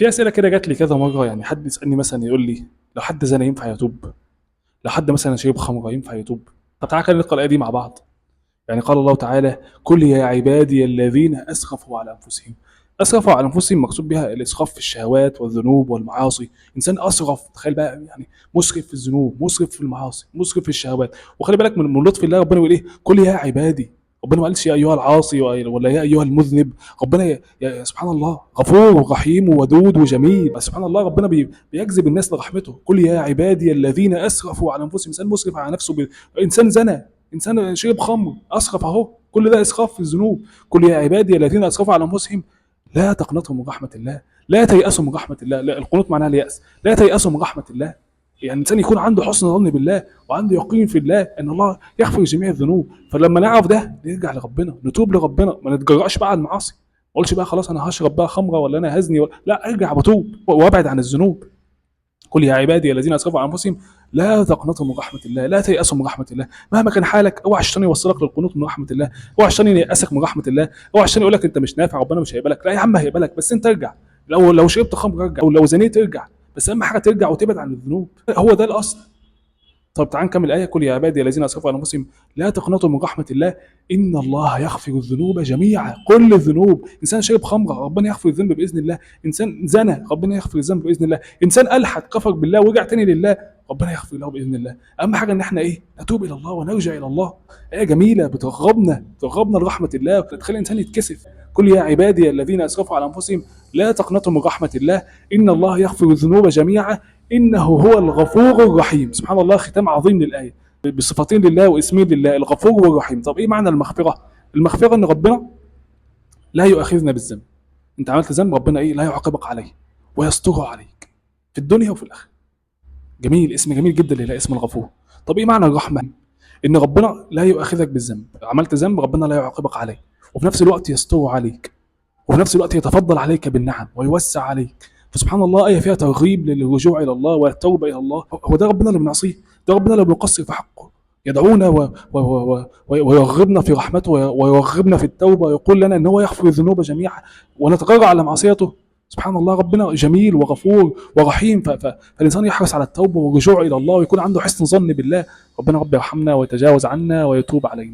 في اسئلة كده جات لي كذا مره، يعني حد يسالني مثلا يقول لي لو حد زنى ينفع يتوب؟ لو حد مثلا شرب خمره ينفع يتوب؟ طب تعالى كده نقرا الايه دي مع بعض. يعني قال الله تعالى: قل يا عبادي الذين اسرفوا على انفسهم. اسرفوا على انفسهم مقصود بها الاسراف في الشهوات والذنوب والمعاصي. انسان اسرف، تخيل بقى، يعني مسرف في الذنوب، مسرف في المعاصي، مسرف في الشهوات. وخلي بالك من لطف الله، ربنا يقول ايه؟ قل يا عبادي. ربنا ما قالش يا ايها العاصي ولا يا ايها المذنب. ربنا يا سبحان الله غفور ورحيم وودود وجميل. سبحان الله ربنا بيجذب الناس لرحمته. قل يا عبادي الذين اسرفوا على انفسهم. انسان مسرف على نفسه، انسان زنى، انسان شرب خمر، اسرف اهو، كل ده اسراف في الذنوب. قل يا عبادي الذين اسرفوا على انفسهم لا تقنطوا من رحمه الله، لا تيأسوا من رحمه الله. لا، القنوط معناها اليأس. لا تيأسوا من رحمه الله. يعني الانسان يكون عنده حسن ظن بالله وعنده يقين في الله ان الله يغفر جميع الذنوب. فلما نعرف ده نرجع لربنا، نتوب لربنا، ما نتجرأش بقى على المعاصي، ما اقولش بقى خلاص انا هشرب بقى خمره ولا انا هزني ولا لا، ارجع واتوب وابعد عن الذنوب. قل يا عبادي الذين اسرفوا على انفسهم لا تقنطوا من رحمه الله، لا تيأسوا من رحمه الله. مهما كان حالك اوعى الشيطان يوصلك للقنوط من رحمه الله، اوعى الشيطان ييأسك من رحمه الله، اوعى الشيطان يقول لك انت مش نافع ربنا مش هيقبلك. لا يا عم هيقبلك، بس انت ارجع. لو شربت خمر ارجع، او لو زنيت ارجع، بس اهم حاجة ترجع وتبعد عن الذنوب، هو ده الاصل. طب تعال نكمل الايه. قل يا عبادي الذين اسرفوا على انفسهم لا تقنطوا من رحمه الله ان الله يغفر الذنوب جميعا. كل الذنوب. انسان شرب خمره ربنا يغفر الذنب باذن الله، انسان زنى ربنا يغفر الذنب باذن الله، انسان الحد كفر بالله ورجع تاني لله ربنا يغفر له باذن الله. اهم حاجة ان احنا ايه؟ نتوب الى الله ونرجع الى الله. ايه جميلة بترغبنا، ترغبنا لرحمه الله، تخلي الانسان يتكسف. قل يا عبادي الذين اسرفوا على انفسهم لا تقنطوا من رحمه الله ان الله يغفر الذنوب جميعا انه هو الغفور الرحيم. سبحان الله، ختام عظيم للايه، بصفتين لله واسمين لله، الغفور والرحيم. طب ايه معنى المغفرة؟ المغفرة ان ربنا لا يؤاخذنا بالذنب. انت عملت ذنب ربنا ايه؟ لا يعاقبك عليه ويستره عليك في الدنيا وفي الاخرة. جميل، اسم جميل جدا لله، اسم الغفور. طب ايه معنى الرحمة؟ ان ربنا لا يؤاخذك بالذنب، عملت ذنب ربنا لا يعاقبك عليه، وفي نفس الوقت يستره عليك، وفي نفس الوقت يتفضل عليك بالنعم ويوسع عليك. فسبحان الله آية فيها ترغيب للرجوع إلى الله والتوبة إلى الله. هو ده ربنا اللي بنعصيه، ده ربنا اللي بنقصر في حقه، يدعونا ويرغبنا في رحمته ويرغبنا في التوبة، ويقول لنا إن هو يغفر الذنوب جميعا ونتجرأ على معصيته. سبحان الله ربنا جميل وغفور ورحيم. فالإنسان يحرص على التوبة والرجوع إلى الله ويكون عنده حسن ظن بالله. ربنا رب يرحمنا ويتجاوز عنا ويتوب علينا.